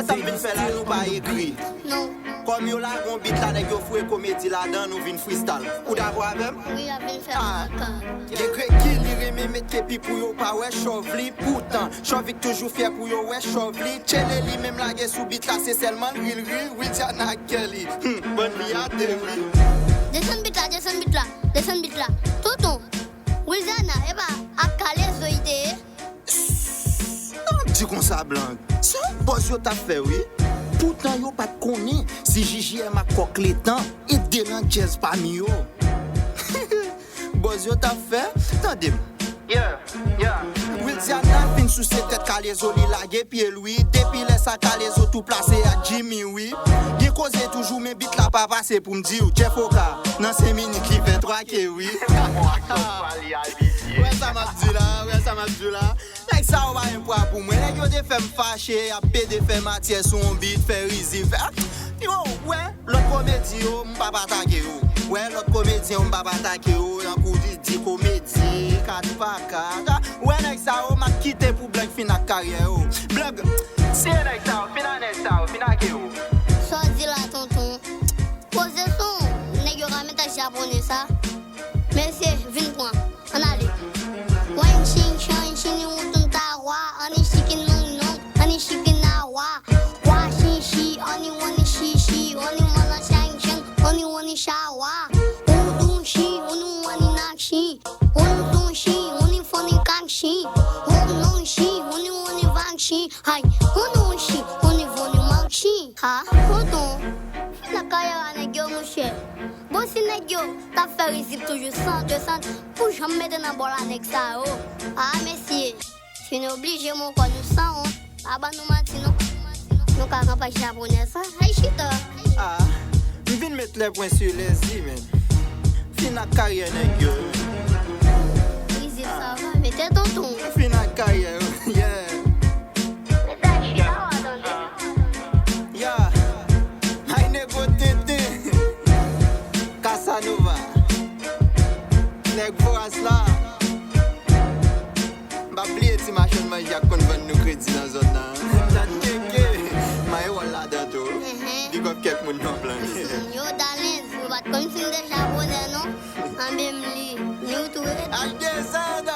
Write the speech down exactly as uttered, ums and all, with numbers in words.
Sa m vin fè la, nou pa ekri. Non. Kòm yo lage yon bit la, nèg yo foure komedi ladan, nou vin freestyle. Ou dakò avè m? Wi, a vin fè Ah. Kaka. Gen Greg ki li renmen met kepi pou yo pa wè chòv li. Poutan, chòv li k toujou fyè pou yo wè chòv li. Tchele li menm lage sou bit la, se sèlman l ri l ri. Wildiana ak Kelly. Hmm, bann li a de wi. Desann bit la, desann bit la, desann bit la. Tonton, Wildiana, e pa ak Kalezo li te ye? Non, di konsa, Blank. Se yon bòz yo t ap fè, wi. Poutan yo pa t konnen si J J M ak Kòk Letan e de nan djèz pami yo. Bòz yo t ap fè, tande m. Yeah, yeah. Wildiana fin souse tèt Kalezo, li lage pye l, wi. Depi lè sa, Kalezo tou plase ak Jimmy, wi. Gen koze toujou, men bit la pa pase pou m di w. Jeff Oka, nan senk minit, li fè twa ke, wi. Wè sa m ap di la, wè sa m ap di la. Nèg sa yo pa gen pwa pou mwen. Nèg yo te fè m fache, y ap pede fè matyè sou yon bit, fè rizib, fè, yo, wè, lòt komedi yo, m p ap atake yo. Wè, lòt komedyen yo, m p ap atake yo, tankou di, di komedi, kat pa kat. Wè, nèg sa yo, m ap kite pou Blank fin ak karyè yo. Blank, si e nèg sa yo, fin ak nèg sa yo, fin ak yo. Sa w di la, tonton? Poze son, nèg yo ka met ak japonè sa. Mesye, vin pran. Ann ale. Wan chin chan chin wutun ta wa, ani chicken nong nong, ani chicken na wa. Wa shin shi, ani wani shi shi, ani mana shang shang, ani wani sha wa. Udun shi, unu wani nak shi, unu dun shi, uni foni kak shi, unu nong shi, uni wani vak shi, hai, unu shi, uni voni mak shi. Ha, tonton, fin ak karyè a nèg yo, monchè. Bon, si nèg yo t ap fè rizib toujou san, de san, pou janm mete nan bòl a nèg sa yo. Ah, mesye, si nou oblije, men ankò nou sanwont. Pa ban nou manti, non. Nou ka kanpe ak japonè sa. Ay, chita. Ah, m vin met les points sur les i, men. Fin ak karyè nèg yo. Rizib sa va mete tonton. Fin ak karyè yo, yeah. Mete chita, w a tande. Yeah. Ay, nego tenten. Casanova. Nèg Voras la. M pa bliye ti machann manje ak konn vann nou kredi nan zòn nan. Tande ke mayo wòl ladan tou. Mhm. Big up kèk moun nan plan. Yo, Dalens, yo pa t konn si m te japonè, non. Anben m li, ni w tou rete. Ak dezòd.